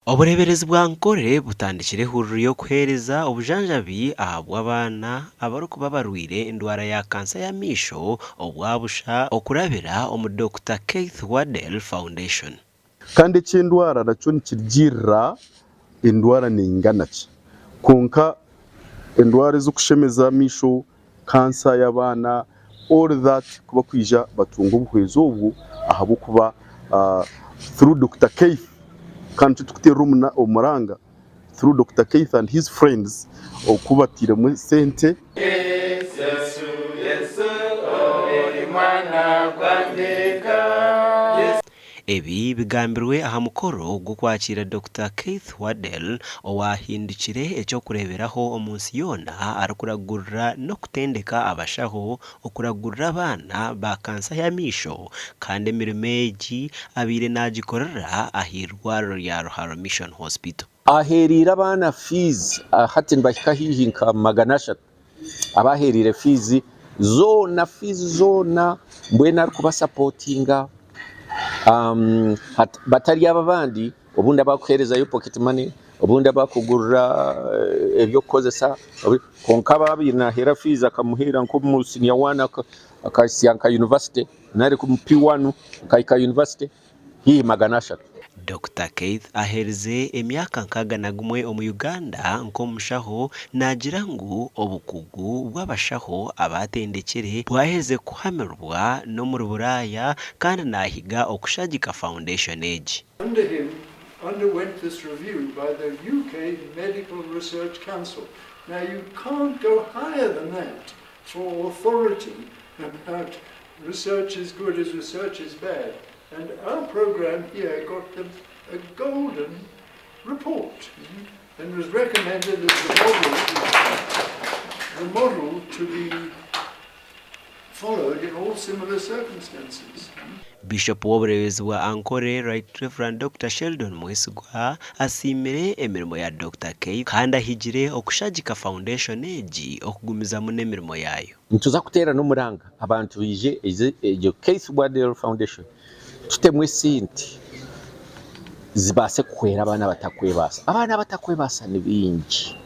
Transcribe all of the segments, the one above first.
Obureeberezi bwa Ankole butandikire ehururu y'okuheereza obujanjabi ahabw'abaana abarikuba barwaire endwara ya kansa y'amaisho obwa busha okurabira omu Dokita Keith Waddell Foundation. Kandi eky'endwara nakyo nikirugiirira endwara neingana ki. Kwonka endwara ez'okushemeza amaisho, kansa y'abaana, all that ku bakwija batunga obuhwezi obwo ahabw'okuba through Dokita Keith kandi nikyo turikuteerera omuranga through Dokita Keith and his friends oku batairemu esente. Ebi bigambirwe aha mukoro gw'okwakiira Dokita Keith Waddell owaahindukire eky'okureeberaho omu nsi yoona arikuragurira n'okutendeka abashaho okuragurira abaana ba kansa y'amaisho kandi emirimo egi abaire naagikorera ah'eirwariro rya Ruharo Mission Hospital. Aheereire abaana fiizi hati nibahika haihi nka 300 abaheereire fiizi zoona fiizi zoona mbwenu arikubasapotinga batari abo abandi obundi abarikuheerezayo pocket money obundi abarikugurira eby'okukozesa kwonka abo ababaire naaheera fiizi akamuheera nk'omu siniya wani akahitsya nka yunivasite nari omu P1 akahika yunivasite. haihi 300. Dokita Keith aherize emyaka 61 omu Uganda nk'omushaho naagira ngu obukugu bw'abashaho abatendekire bwaherize kuhamirwa n'omuri Buraaya kandi naahiga okushagika foundation egi. Under him underwent this review by the UK Medical Research Council. Now you can't go higher than that for authority about research is good as research is bad. And our program here got them a golden report and was recommended as the model, the model to be followed in all similar circumstances. Bishop w'obureebezi bwa Ankole, Right Rev. Dokita Sheldon Mwesigwa asiimire emirimo ya Dokita Keith kandi ahigire okushagika foundation egi okugumizamu n'emirimo yaayo. Nituza kuteera n'omuranga abantu baije egyo Keith Waddell Foundation tutemu esente zibaase kuhwera abaana abatarikwebaasa. Abaana abatarikwebaasa ni baingi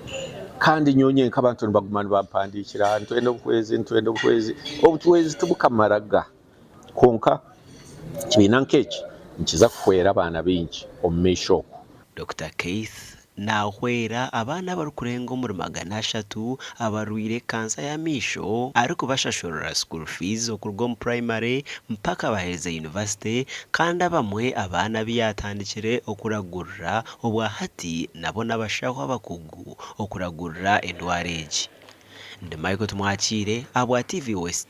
kandi nyowe nyenka abantu nibaguma nibampandiikira nitwenda obuhwezi nitwenda obuhwezi, obuhwezi tibukamaraga kwonka ekibiina nk'eki nikiza kuhwera abaana baingi omu maisho okwo. Dokita Keith Naahwera abaana abarikurenga omuri 300 abarwaire kansa y'amaisho arikubashashurira school fees okuruga omu primary mpaka baherize university kandi abamwe abaana abu yaatandikire okuragurira obwa hati nabo n'abashaho abakugu okuragurira endwara egi. Ndi Michael Tumwakiire ahabwa TV West.